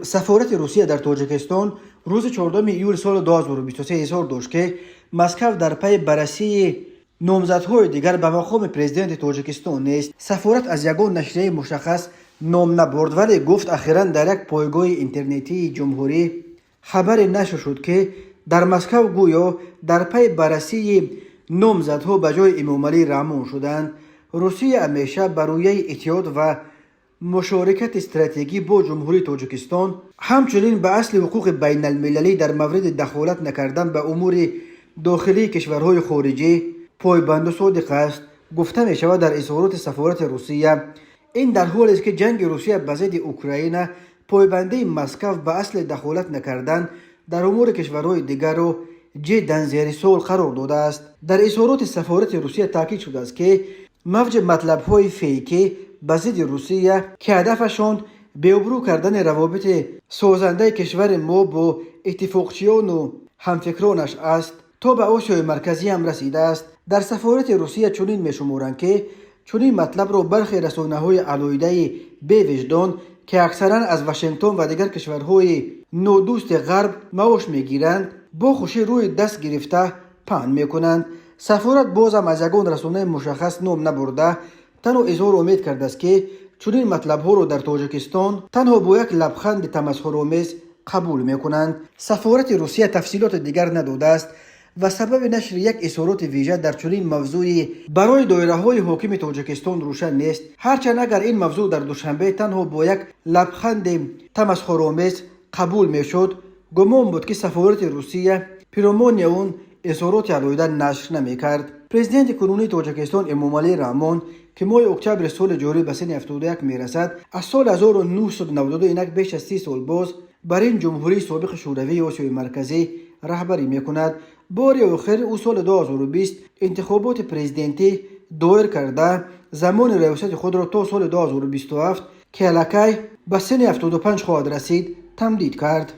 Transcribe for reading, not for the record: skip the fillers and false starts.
Сафорати Русия дар Тоҷикистон рӯзи 4 июли соли 2023 изҳор дошт, ки Москав дар пайи баррасии номзадҳои дигар ба мақоми президенти Тоҷикистон нест. Сафорат аз ягон нашрияи мушаххас ном набурд, вале гуфт, ахиран дар як пойгоҳи интернетии ҷумҳурӣ хабаре нашр шуд, ки дар Москав гӯё дар пайи баррасии номзадҳо ба ҷои Эмомалӣ Раҳмон шуданд. Русия ҳамеша ба рӯяи иттиҳод ва мушорикати стратегӣ бо Ҷумҳурии Тоҷикистон, ҳамчунин ба асли ҳуқуқи байналмилалӣ дар мавриди дахолат накардан ба умури дохилии кишварҳои хориҷӣ пойбанду содиқ аст, гуфта мешавад дар изҳороти сафорати Русия. Ин дар ҳолест, ки ҷанги Русия ба зидди Украина пойбандии Москав ба асли дахолат накардан дар умури кишварҳои дигарро ҷиддан зери суол қарор додааст. Дар изҳороти сафорати Русия таъкид шудааст, ки мавҷи матлабҳои фейкӣ ба зидди Русия, ки ҳадафашон беобрӯ кардани равобити созандаи кишвари мо бо иттифоқчиёну ҳамфикронаш аст, то ба Осиёи Марказӣ ҳам расидааст. Дар сафорати Русия чунин мешуморанд, ки чунин матлабро бархе расонаҳои алоҳидаи бевиҷдон, ки аксаран аз Вашингтон ва дигар кишварҳои нодӯсти Ғарб маош мегиранд, бо хушӣ рӯи даст гирифта паҳн мекунанд. Сафорат бозам аз ягон расонаи мушаххас ном набурда, танҳо изҳору умед кардааст, ки чунин матлабҳоро дар Тоҷикистон танҳо бо як лабханди тамасхуромез қабул мекунанд. Сафорати Русия тафсилоти дигар надодааст ва сабаби нашри як изҳороти вижа дар чунин мавзӯи барои доираҳои ҳокими Тоҷикистон рӯшан нест. Ҳарчанд агар ин мавзӯъ дар Душанбе танҳо бо як лабханди тамасхуромез қабул мешуд, гумон буд, ки сафорати Русия пиромони он изҳороти алоҳида нашр намекард. Президенти кунунии Тоҷикистон Эмомалӣ Раҳмон, ки моҳи октябри соли ҷорӣ ба синни 71 мерасад, аз соли 1992, инак беш аз 30 сол боз, бар ин ҷумҳурии собиқи шӯравии Осиёи Марказӣ раҳбарӣ мекунад. Бори охир ӯ соли 2020 интихоботи президентӣ доир карда, замони раёсати худро то соли 2027, ки аллакай ба синни 75 хоҳад расид, тамдид кард.